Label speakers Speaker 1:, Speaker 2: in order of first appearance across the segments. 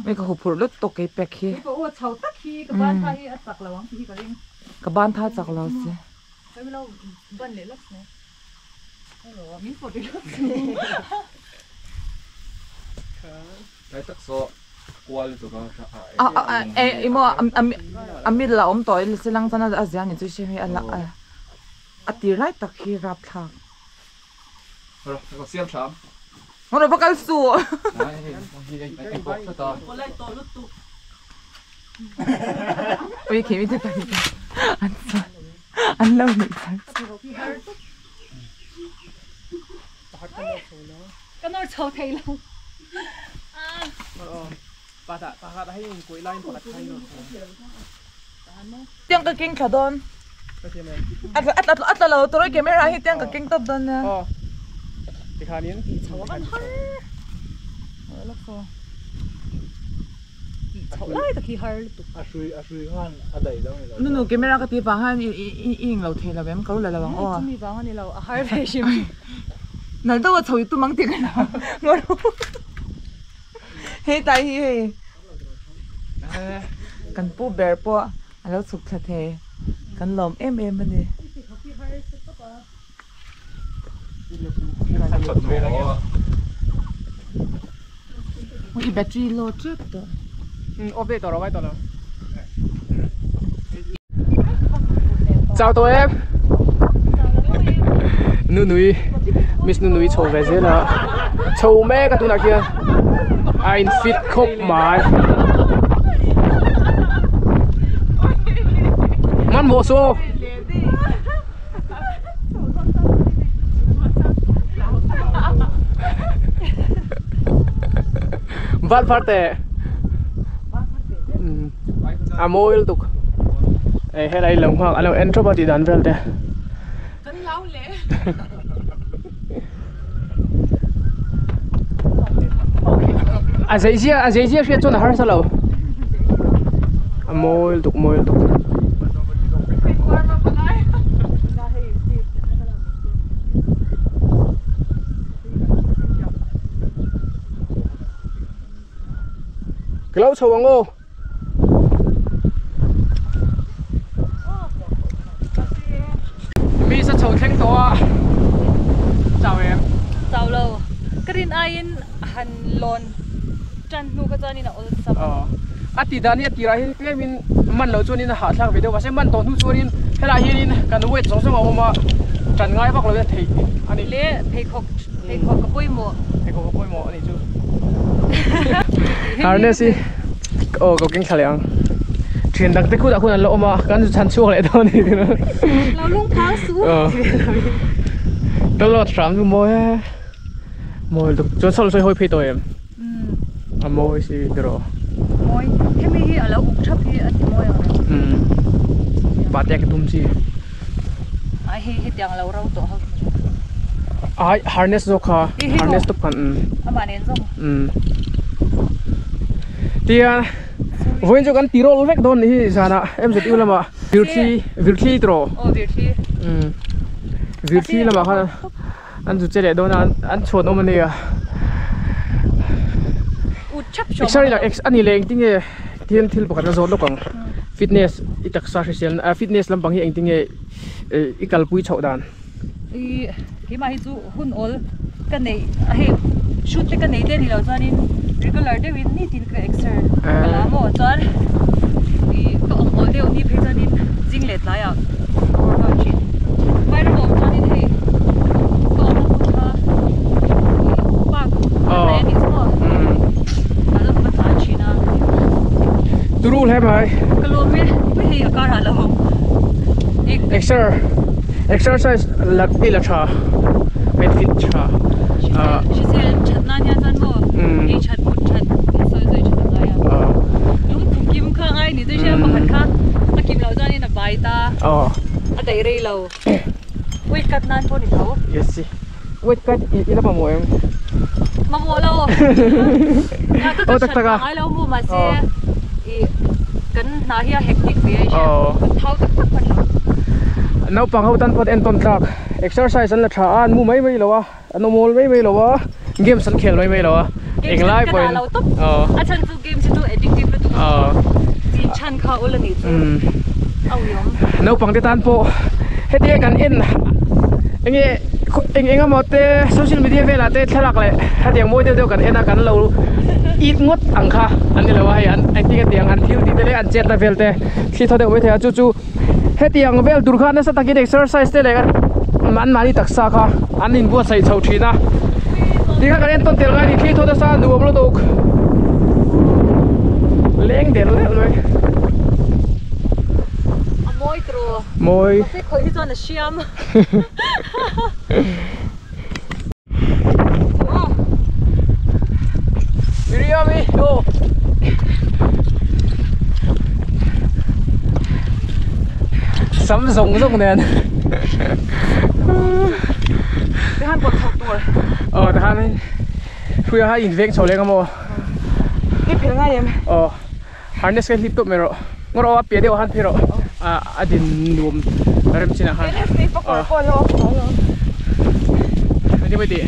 Speaker 1: Mi ka huphurh lutuk kei pack hi. Ka ban tha chak lo si. Emaw a middle a awm tawh i silang chuan a zia ni chu hre hi a tir lai tak hi rapthlak. Ngawt va kal suh. Ui khi mi te pahnih an chuan an lo nuih char
Speaker 2: Ka nawr chho thei lo.
Speaker 1: Tiang ka keng thla dawn. A tla lo tawrh a camera hi tiang ka keng tawp dawn nia. Nunu camera ka tih vang hian i eng lo thei lo em ka lo la lo ang aw. Nal deuh a chho i tum ang tih ka hlau hetlai hi hei kan pu ber pawh a lo chhuk thla thei kan lawm em em a ni. I battery low tep tawh.
Speaker 3: Off daih tawh rawh ngai tawh lo. Chau tawh em? Nunui Miss Nunui chho ve zel a chho mek a tunah khian a in fit khawp mai. Hmanhmawh suh aw. Val phar teh a mawi lutuk eh helai lo nghak a lo en thawp a tih dan vel te a zei zia a zei zia hriat chuan a harsa lo a mawi lutuk mawi lutuk. Ka lo chho ang aw. Mi sa chho thleng tawh a. Chau em?
Speaker 2: Chau lo. Ka rin aiin han lawn tan hnu kha chuanin a awlsam.
Speaker 3: Aw. A ti dan hi a tirah hian tlemin man loh chuanin a hahthlak ve deuh mahse man tawh hnu chuanin helaiah hianin kan weight zawng zawng a awm a, tan ngai vak lo hian theih a ni.
Speaker 2: Le pheikhawk pheikhawk ka pawimawh.
Speaker 3: Pheikhawk ka pawimawh a nih chu. Harness hi aw ka keng thla leh ang. Thian dang te khutah khuan an la awm a, kan zu chhan chhuak leh dawn a ni.
Speaker 2: Lo lung phang suh.
Speaker 3: Aw. Tawlawt hram chu mawi e. Mawi lutuk. Chuan sawi sawi hawi phei tawh em? A mawi si tiraw.
Speaker 2: Mawi. Hemi hi a lo uk thap hi a ti mawi ang reng.
Speaker 3: Umm. Pate ka tum chi.
Speaker 2: Ai hei hetiang lo ro tawh ho.
Speaker 3: Ai harness zawk kha. Harness tawp khan.
Speaker 2: Amah nen zawk.
Speaker 3: Umm. Tia vawiin chu kan ti roll vek dawn nih hi zanah MZU lamah virthli virthli tiraw.
Speaker 2: Aw virthli.
Speaker 3: Umm. Virthli lamah khan. An zu che leh dawn a an chhuan awm a nia. Exer ila ex ani leh engtinge thil thil pakhat a zawt lawk ang. Fitness i taksa hrisel na fitness lampang hi engtinge i kalpui chhoh dan.
Speaker 2: I keimah hi chu hun awl ka neih a hei shoot te ka nei te a ni lo chuanin regular deuhin nitin ka exer ka la maw chuan i ka awm awl deuh ni phei chuanin zing leh tlaiah workout thin. Vai ram awm chuanin hei ka awmna hmun kha i park a hnai a nih chu maw a lo va tlan thin a.
Speaker 3: Turu hle mai.
Speaker 2: Ka lawm e ui hei a kar ah lo
Speaker 3: Exer exercise la i la tha hei fit tha.
Speaker 2: Hrisel that nan hian chuan maw ei that mut that sawi sawi that a ngai a. Lungphu kim kha a ngai ni chu hria pakhat kha a kim loh chuanin a bai ta. A daih rei lo. Weight cut nan pawh ni tho.
Speaker 3: Yes si. Weight cut i i la mamawh em?
Speaker 2: Mamawh lo. Ka ka that vang ngai lo maw mahse i kan hna hi a hectic ve a i hria. Kan thau tak tak hman lo.
Speaker 3: Naupang ho tan pawh entawn tlak. Exercise an la tha a, an mu mai mai lo a, an awm awl mai mai lo a, games an khel mai mai lo a.
Speaker 2: Games ka dah lo tawp. A chhan chu games hi chu addictive lutuk a chin chhan kha awl a nih chu a uiawm.
Speaker 3: Naupang te tan pawh hetia kan en enge eng eng emaw te social media velah te thlalak leh hetiang mawi deuh deuh kan en a kan lo it ngawt ang kha an ni lo a hei an engtin nge tiang an thil tih te leh an chetna vel te thli thaw deuh maithei a chu chu hetiang vel tur kha nasa takin exercise te leh an mahni taksa kha an inbuatsaih chho thin a tikha kan entawn tel ngai a ni thli thaw nasa nuam lutuk leng der der mai
Speaker 2: a mawi tawh
Speaker 3: mawi
Speaker 2: mahse khawih hi chuan a hriam
Speaker 3: Miriam i aw Sam zawng zawng nen
Speaker 1: Tikhan pawt chho tur
Speaker 3: Aw tikhan hruia kha in veng chho leng a maw
Speaker 1: I phel ngai em
Speaker 3: Aw Harness kha hlip tawp mai rawh Ngawr aw a piah deuh ah khan phei rawh a din nuam rem chin ah khan Engtin maw i tih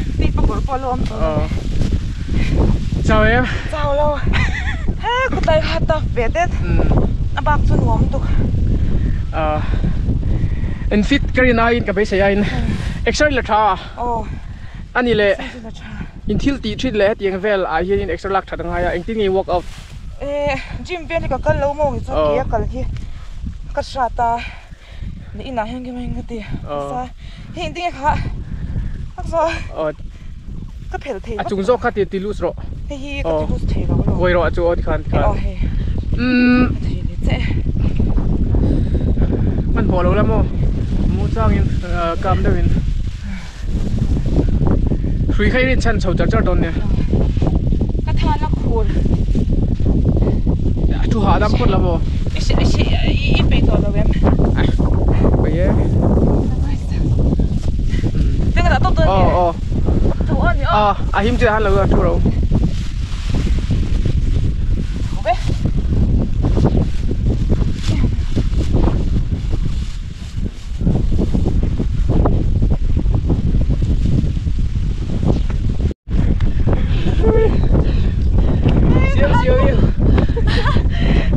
Speaker 3: Chau em
Speaker 1: Chau lo he khutlai kha tough ve det a bak chu nuam tuk
Speaker 3: En fit ka rin aiin ka beisei aiin exer la tha a ni leh In thil tih thin leh hetiang vel ah hianin exer lak that a ngai a, engtin nge work out?
Speaker 1: Eh, gym vel hi ka kal lo maw nge chu ke a kal hi ka hrat a, leh inah hian ka hming ka ti nasa, hei engtin nge kha ka zawh ka phelh thei
Speaker 3: vak. A chung zawk kha ti loose rawh.
Speaker 1: Hei hi ka ti loose thei lo lo.
Speaker 3: Kuai rawh a chu aw tikhan tikhan.
Speaker 1: Aw hei. Ka thei leh che.
Speaker 3: Hmanhmawh lo la maw? Mu changin kam deuhin. Hrui kha i rin chhan chho char char dawn nia.
Speaker 1: Ka tha la khur.
Speaker 3: A thu hahdam phawt lo maw?
Speaker 1: I i peih tawh lo em?
Speaker 3: Peih e.
Speaker 1: Teng dah tawp dawn
Speaker 3: nia. Aw aw.
Speaker 1: Tho a ni
Speaker 3: aw. A him chiah han lo a thu ro.
Speaker 1: Tho ve.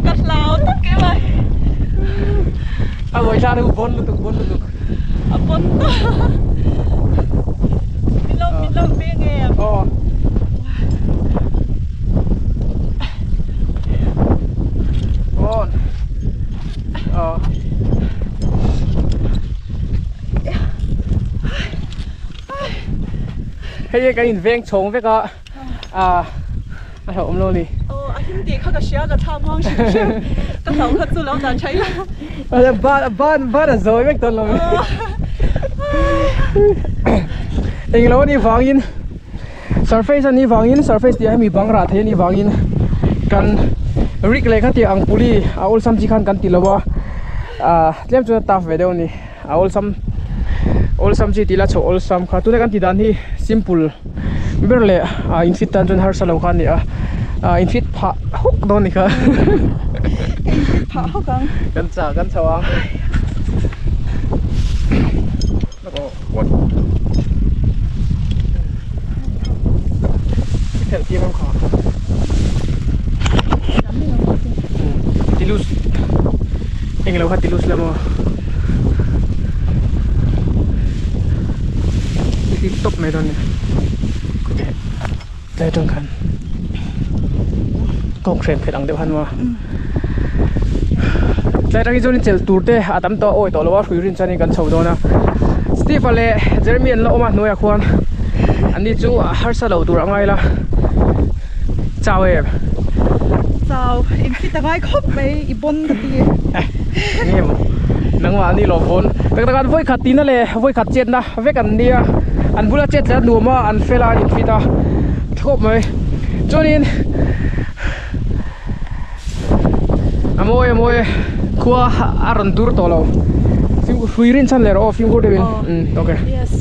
Speaker 1: Ka hlau tak em a.
Speaker 3: A vawi thla deuh bon lutuk bon lutuk.
Speaker 2: A bon ta. Min lo min lo veng em.
Speaker 3: Aw. Bon. Aw. Hei hi kan inveng chhawng vek a ah a hlauhawm lo a ni.
Speaker 2: Aw a him tih kha ka hria ka thla muang hrim hrim ka hlauh kha chu lo dah tha ila.
Speaker 3: Ban ban ban a zawi vek dawn lo mai. Englo a nih vangin surface a nih vangin surface tih ah hian mi bang rah thei a nih vangin kan rig leh kha tih ang puli a awlsam chi khan kan ti lo a ah tlem chuan a tough ve deuh a ni a awlsam awlsam chi tih ila chhoh awlsam kha tuna kan tih dan hi simple ber leh ah in fit tan chuan harsa lo kha a ni a ah in fit phah hawk dawn a ni kha
Speaker 2: in fit phah hawk ang
Speaker 3: kan chah kan chho ang. Tilus englo kha tilus la maw i tawp mai dawn nia tlai atang khan kawng hren phet ang deuh han maw tlai atang hi chuan chelh tur te a tam tawh a awi tawh lo a hrui rin chuan in kan chho dawn a Steve a leh Jeremy an la awm a hnuaiah khuan an ni chu a harsa lo tur a ngai la chau em
Speaker 2: chau in fit a ngai khawp mai i bawn ka ti
Speaker 3: nge maw nangmah ani lo bawn tak tak an vawikhat tihna leh vawikhat chetna vek an nia an bula chet tla nuam a an fel a an infit a thlawp mai chuanin a mawi a mawi khua a rawn dur tawh lo hrui rin chhan leh rawh aw fimkhur deuhin umm okay
Speaker 2: yes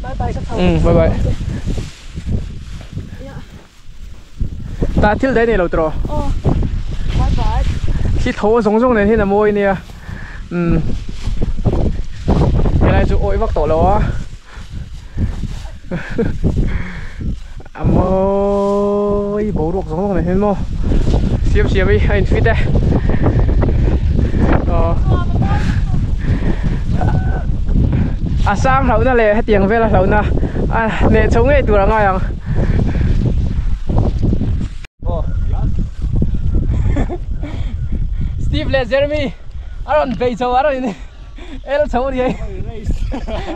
Speaker 2: bye bye ka chho
Speaker 3: umm bye bye tah thil daih nei lo tawh
Speaker 2: aw bye bye
Speaker 3: thli tho zawng zawng nen hian a mawi ania umm helai chu awih vak tawh lo a. A mawi boruak zawng zawng nen hian maw siam siam hi a in fit e aw a sang hlauhna leh hetiang vela hlauhna a hneh chho ngei tur a ngai ang. Steve leh Jeremy a rawn bei chho a rawn in el chho a ni hei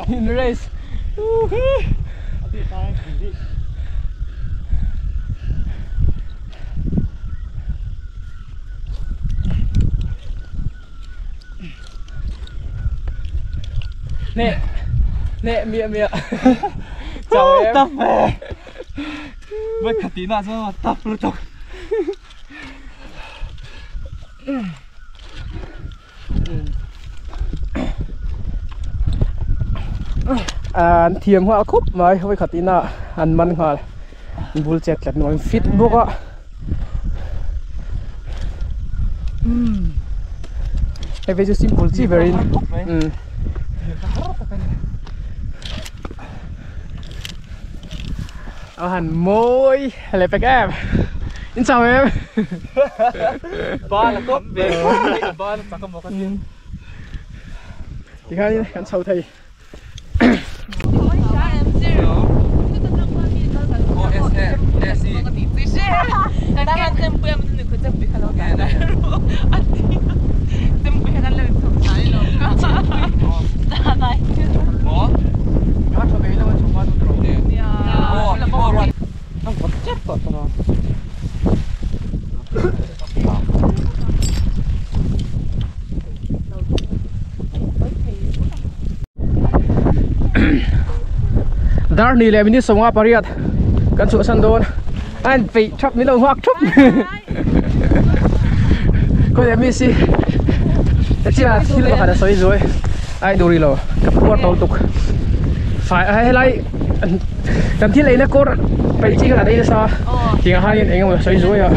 Speaker 3: in race Nè nè miah miah chào em
Speaker 4: tap ve Với khát tí nào cho tap luôn
Speaker 3: An thiam nghal khawp mai hawi khat ina an man nghal bul chet tlat nuam fit bawk a hei phei chu simple chi berin a han mawi leh pek em in chau em
Speaker 4: Ban a tawp ve ban a chak a maw ka ti.
Speaker 3: Tikhanin kan chho thei. Dar ni leh minute sawmnga pariat kan chhuahsan dawn a in peih thap min lo nghak thup khawi leh miss hi hetiang thil pakhat a sawi zuai a i duh rih lo ka puar tawh lutuk fai a helai kan thil eina kawr peih chi khan an ei nasa tiang ah hian eng emaw sawi zuai a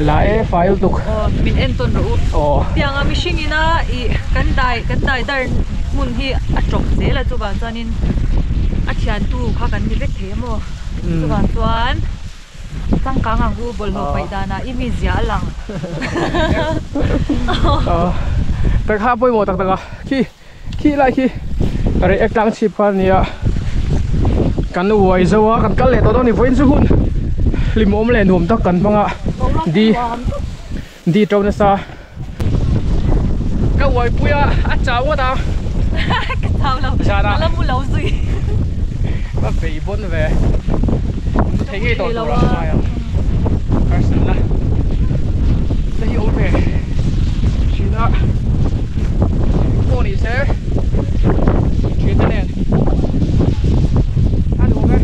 Speaker 3: la e fai lutuk
Speaker 2: min en tawn rawh u tiang a mihring ina ih kan dai kan dai dar hmun hi a tawp zel a chuvang chuanin a thiantu kha kan ni vek thei a maw chuvang chuan changkang ang u bawlhhlawh paih danah i mi zia a lang
Speaker 3: tak kha pawimawh tak tak a khi khi lai khi rei ek tlang chhip kha ania kan uai zo a kan kal leh tawh dawn a ni vawiin chu hun hlimawm leh nuam tak kan hmang a di di to nasa ka uai pui a a chau ngawt a
Speaker 2: ka chau lo
Speaker 3: zan ah
Speaker 2: ka la mu lo zui
Speaker 3: ka bei bawn ve thei ngei tawh tur ah ka ngai ang harsatna te hi awm ve thin a pawh ni se thian te nen a nuam e.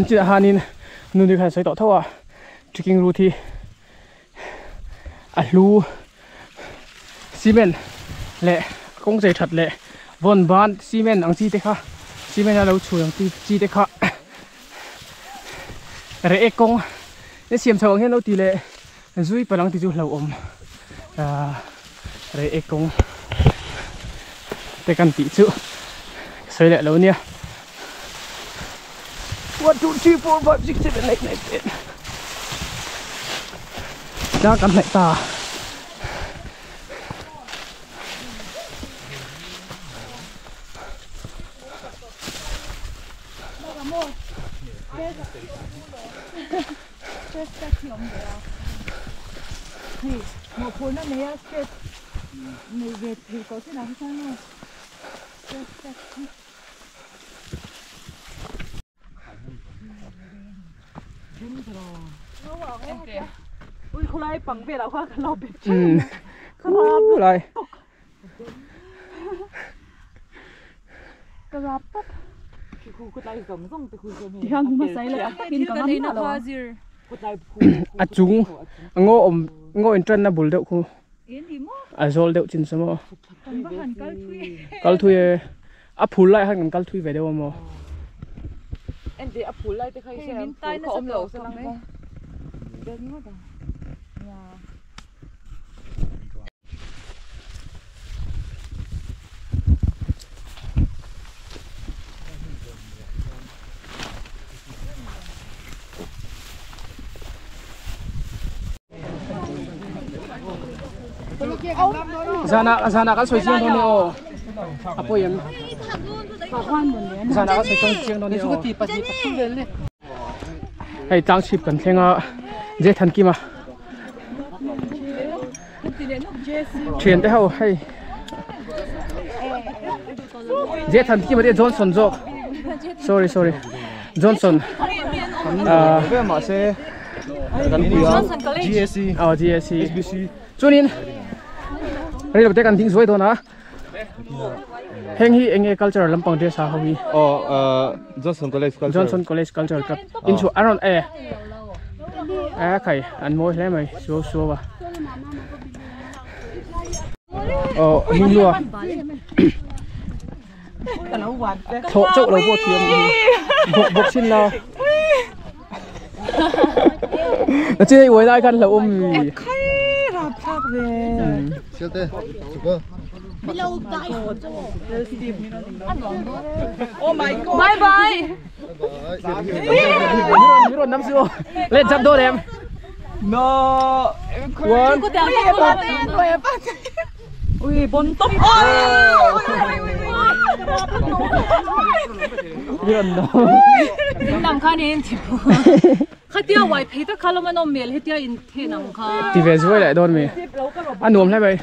Speaker 3: Chutah hianin nuni khan sawi tawh tho a trekking route hi a hlu cement leh kawng chei that leh vawn ban cement ang chi te kha cement a lo chhun ang chi te kha reh ek kawng a siam chho ang hian lo ti leh zui palh ang tih chu hlauhawm ahh reh ek kawng te kan tih chu ka sawi leh lo nia one two three four five six seven eight nine ten tlang kan hnaih ta.
Speaker 2: Ui khulai pang vela kha ka lo be.
Speaker 3: Khulai.
Speaker 1: Ka rap tap. Khu ku lai zong zong te khu zo me.
Speaker 2: Tiang ma sai la kin ka ngam na lo.
Speaker 3: A chung ngo om ngo in tran na bul deuh khu. A zol deuh chin samo. Kal thui a phul lai han kan kal thui ve deuh mo.
Speaker 1: En de a phul lai te khai se min tai na om lo sa lang ba. Den mo da. Ya.
Speaker 3: Zana zana kan soi chiang don ni o. Apo yam. Zana kan soi chiang don ni o. Hei tlang chip kan thlenga je than kima. Thian te ho hei. Je than kima de Johnson jok. Sorry sorry. Johnson.
Speaker 4: Ma se GSC.
Speaker 3: Oh GSC.
Speaker 4: SBC.
Speaker 3: Chunin rei lo te kan ding zuai don a heng hi enge culture lampang dress a howi
Speaker 4: oh Johnson College culture
Speaker 3: Johnson College culture club in chu aron e a khai an moi hle mai so so ba oh nu lua tho chau lo bo thiam bok bok sin la na chi oi lai kan lo um mi
Speaker 1: khai rap thak ve
Speaker 5: silte chuko
Speaker 1: Oh my god.
Speaker 2: Bye bye.
Speaker 3: Miro nam siêu. Lên jump đôi em.
Speaker 4: No.
Speaker 3: One.
Speaker 1: Ui, bon top.
Speaker 3: Miro no.
Speaker 2: Nam khan in thipu. Khatia wai phei ta khaloma no mel hetia in the nam kha.
Speaker 3: Ti về rồi lại đón mình. Ăn uống lại vậy.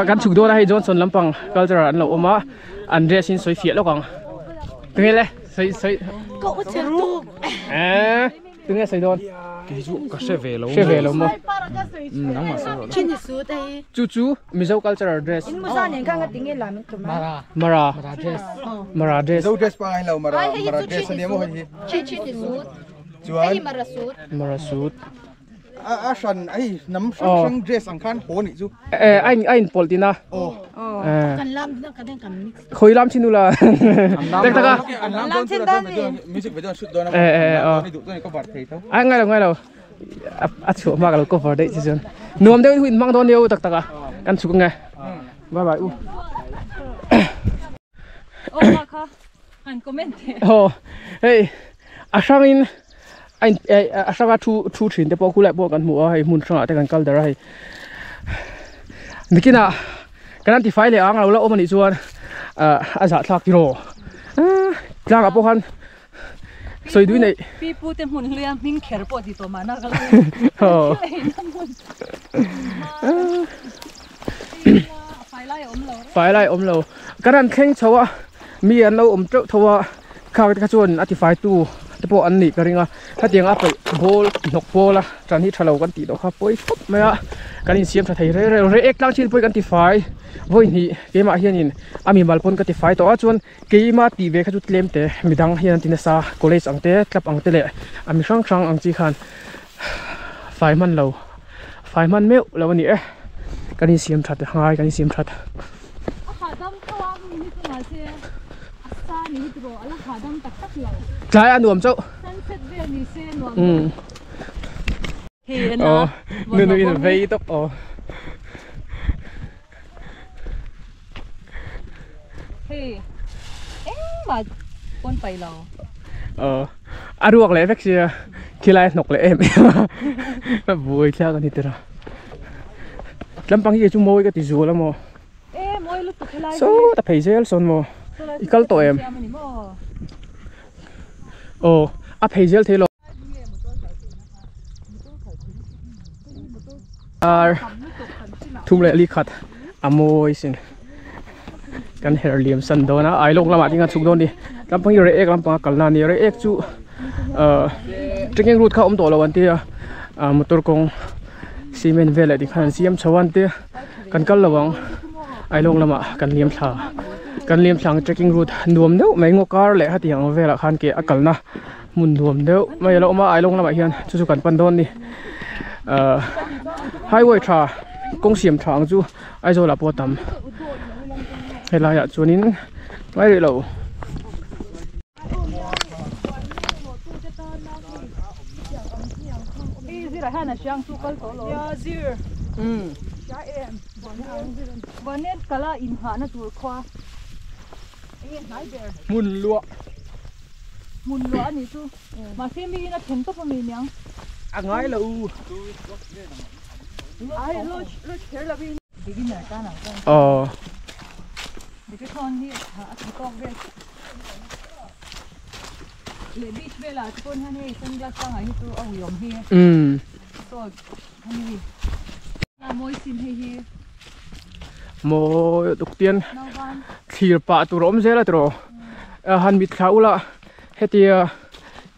Speaker 3: Kan chuk do na hei Johnson lampang culture an lo oma an dress in soi fiat lokang tunge le soi soi
Speaker 6: ko chen tu
Speaker 3: tunge soi don
Speaker 4: ke ju ka she ve lo
Speaker 3: mo
Speaker 4: nang ma so
Speaker 6: chin su dai
Speaker 3: chu chu Mizo cultural dress
Speaker 6: in musa nen ka tinge la min tu
Speaker 3: mara mara dress mara dress
Speaker 5: Mizo dress pa ngai lo mara mara dress ani mo hi
Speaker 6: chi chi ni su
Speaker 5: chuan
Speaker 6: mara suit
Speaker 3: mara suit
Speaker 5: a shan ai nắm sang dress ang khan ho ni chu
Speaker 3: anh anh poltina
Speaker 5: oh
Speaker 6: kan lam na ka den kan mix
Speaker 3: khoi lam chinula tak taka
Speaker 5: lam chin dan music video shoot do na ni du to ni cover thei tho
Speaker 3: ai ngai lo a chu ma ka lo cover dei chi chun nuam deuh huin mang don deu tak taka kan chu ngai bye bye u
Speaker 2: oh ma kha an comment
Speaker 3: oh hey a sang in anh a sanga thu thu thin te pawh khu lai pawh kan hmu a hei hmun hrangah te kan kal dar a hei nikina kan an ti fai leh ang lo la awm anih chuan a zah thlak tiraw tlang ah pawh khan sawi dui nei
Speaker 2: pi pu te hmun hluia hming kher pawh ti tawh mahna ka lo
Speaker 3: fai lai awm lo kan an thleng chho a mi an lo awm teuh tho a khak te kha chuan a ti fai tu te pawh an nih ka ringa hetiang a paih ball hnawk ball a tan hi thalo kan tih dawh kha pawi khawp mai a kan insiam tha thei rei rei rei ek tlang chin pawi kan ti fai vawi hnih keimah hianin a mi mal pawn ka ti fai tawh a chuan keima tih ve kha chu tlem te midang hian an ti nasa college ang te club ang te leh a mi hrang hrang ang chi khan fai hman lo fai hman meuh lo ani e kan insiam tha te hangai kan insiam tha Trái ăn uống cháu. Ừ. Ờ, nụ nụ in vei tóc ờ.
Speaker 2: Hey, em mà con phải lâu.
Speaker 3: Ờ, à ruột lẽ vách xìa, khi lại nọc lẽ em. Vui theo con thịt rồi. Lâm băng gì chú môi cái tí rùa lắm mà.
Speaker 2: Ê, môi lúc tụi lại.
Speaker 3: Số tập phải dễ son mà. Ikal to em. Oh, a pheizel thelo. Ar thum le li khat amoi sin. Kan her liam san dona ai lok lama tinga chuk don ni. Lampang hi Reiek lampanga kalna a ni a Reiek chu ahh trekking route kha a awm tawh lo an tia ah motor kawng cement vel leh tikhan an siam chho a an tia kan kal lo ang Ailawng lamah kan liam thla kan liam thla ang trekking route nuam deuh mai ngaw kar leh hetiang ang velah khan ke a kalna hmun nuam deuh mai a lo awm a Ailawng lamah hian chu chu kan pan dawn a ni ahh highway tha kawng siam tha ang chu Aizawl ah pawh a tam helai ah chuanin ngai rih lo. Hmun luah.
Speaker 2: Hmun luah a nih chu. Mahse mi in a then tawp a mi niang.
Speaker 3: A ngai lo.
Speaker 2: Ai lodge lodge kher lo in. Beginner tan ang chuan.
Speaker 3: Aw.
Speaker 2: Decathlon hi a tha tawk vel chiah. Leh beach velah te pawn hian hei sunglass pangngai hi chu a uiawm hi.
Speaker 3: Umm.
Speaker 2: Salt hemi a mawi sin hei hi.
Speaker 3: Mawi tuk tian thlir pah tur a awm zel a tiraw. Han mitthla ula hetia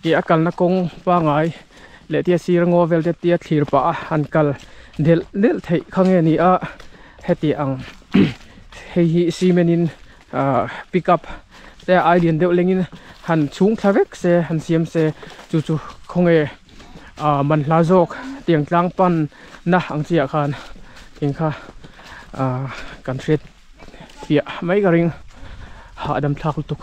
Speaker 3: ke a kalna kawng pangngai leh tia sir ngaw vel te tia thlir pah a han kal delh delh theih kha nge ni a heti ang hei hi cement in ahh pick up te a ai lian deuh lengin han chhung thla vek se han siam se chu chu khawnge ah manhla zawk tiang tlang pan na ang chi ah khan eng kha ah kan hriat fiah mai ka ring hahdam thlak lutuk.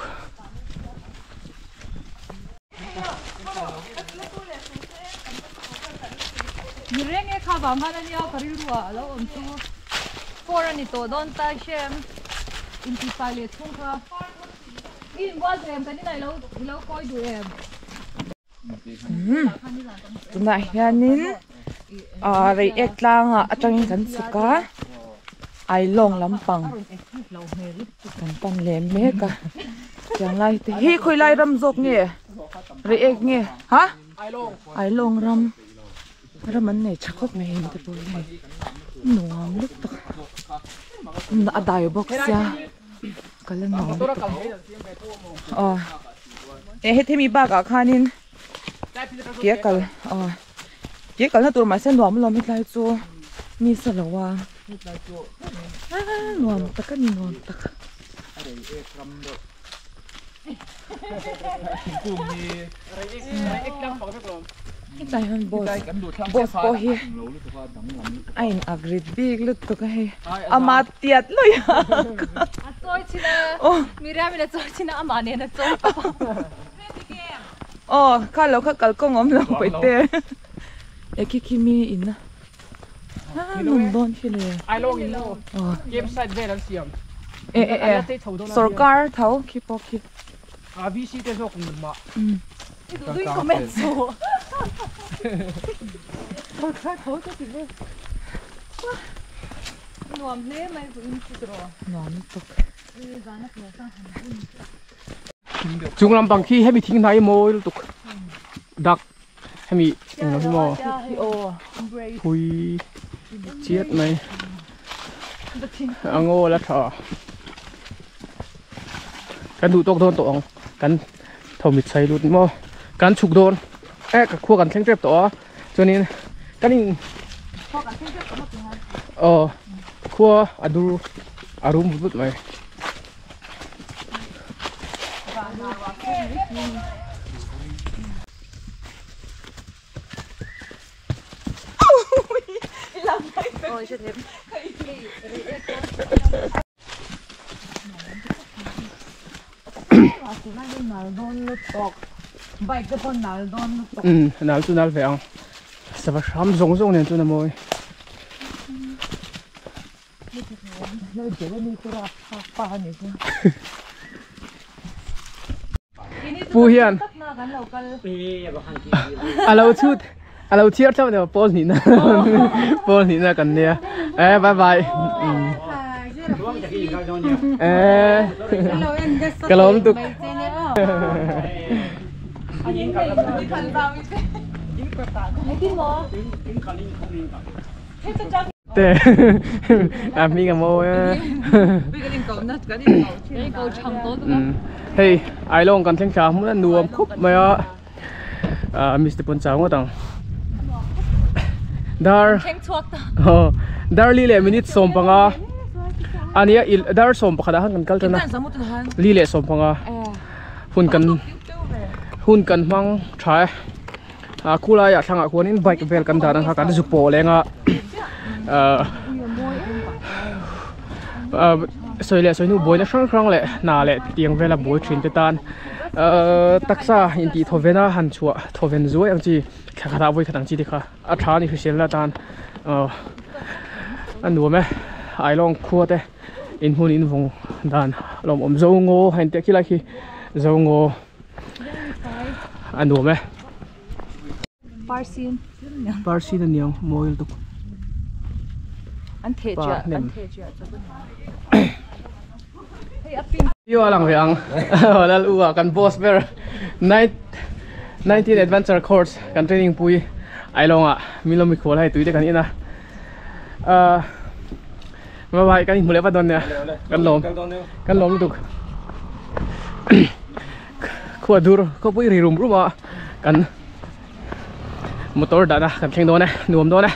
Speaker 2: Ni reng e kha vang khan ania ka rilru ah alo awm chu four ani tawh dawn ta hrem intihfai leh chhung kha i inbual duh em kan inah ilo ilo kawi duh em.
Speaker 1: Tunah hianin ah Reiek tlangah atangin kan chhuk a Ailawng lampang kan pan leh mek a tiang lai te hi khawi lai ram zawk nge Reiek nge ha Ailawng ram ram an nei tha khawp mai heng te pawh hi hei nuam lutuk a dai bawk sia ka la nuam lutuk aw eh heti mi bakah khanin ke a kal aw ke kalna tur mahse nuam alawm hetlai chu mi sa lo a nuam tak a ni nuam tak. Hetlai hian boss boss pawh hi a in ak rit bik lutuk a hei ama tiat lawi a
Speaker 2: a chawi chin a Miriam in a chawi chin a amah nen a chawi tawp a.
Speaker 1: Aw kha lo kha kalkawng awm lo paihte e khi khi mi in a nuam dawn khi le e e e sorkar tho khi pawh khi
Speaker 2: nuam hle mai vawiin chu tiraw
Speaker 1: nuam lutuk.
Speaker 3: Chung lampang khi hemi thing hnai mawi lutuk dak hemi englo hi maw phui chiat mai a ngaw la tha kan duh tawk dawn tawh ang kan tho mit chhai lut maw kan chhuk dawn e ka khua kan thleng tep tawh a chuanin kan in aw khua a dur a rum vut vut mai. Nal chu nal ve ang sava hram zawng zawng nen chuan a mawi. Pu hian a lo chhut a lo chhiar thlap aniang pawl hnihna pawl hnihna kan nia e bye bye e ka lo awm tuk Te a hming a mawi e. Hei Ailawng kan thleng thla hmun a nuam khawp mai a ah miss te pawn chau ngawt ang dar dar li leh minute 15 ania dar 11 ah khan kan kal tan a li leh 15 hun kan hun kan hmang tha e. A khulai ah thlangah khuanin bike vel kan dan ang kha kan zu pawh leng a ahh ahh sawi leh sawi hnu buaina hrang hrang leh hna leh tiang vela buai thin te tan ahh taksa intih thawven a han chhuah thawven zuai ang chi thla khatah vawi khat ang chi te kha a tha a ni hriselna atan ahh a nuam e Ailawng khua te inhmun invawng dan lawmawm zo ngaw a intiah khi lai khi zo ngaw. A nuam e.
Speaker 2: Parsin.
Speaker 3: Parsin a niang mawi lutuk.
Speaker 2: An theh chiah an theh chiah chu. Hei a pink.
Speaker 3: Yo alang ve ang. Lal u ah kan boss ber night 19 adventure course kan training pui Ailawng ah min lo mikhual hei tui te kan in a. Ah Bye bye kan inhmu leh vat dawn nia kan lawm kan lawm lutuk khua dur khawpui ri rum rum a kan motor dahna kan thleng dawn e nuam dawn e.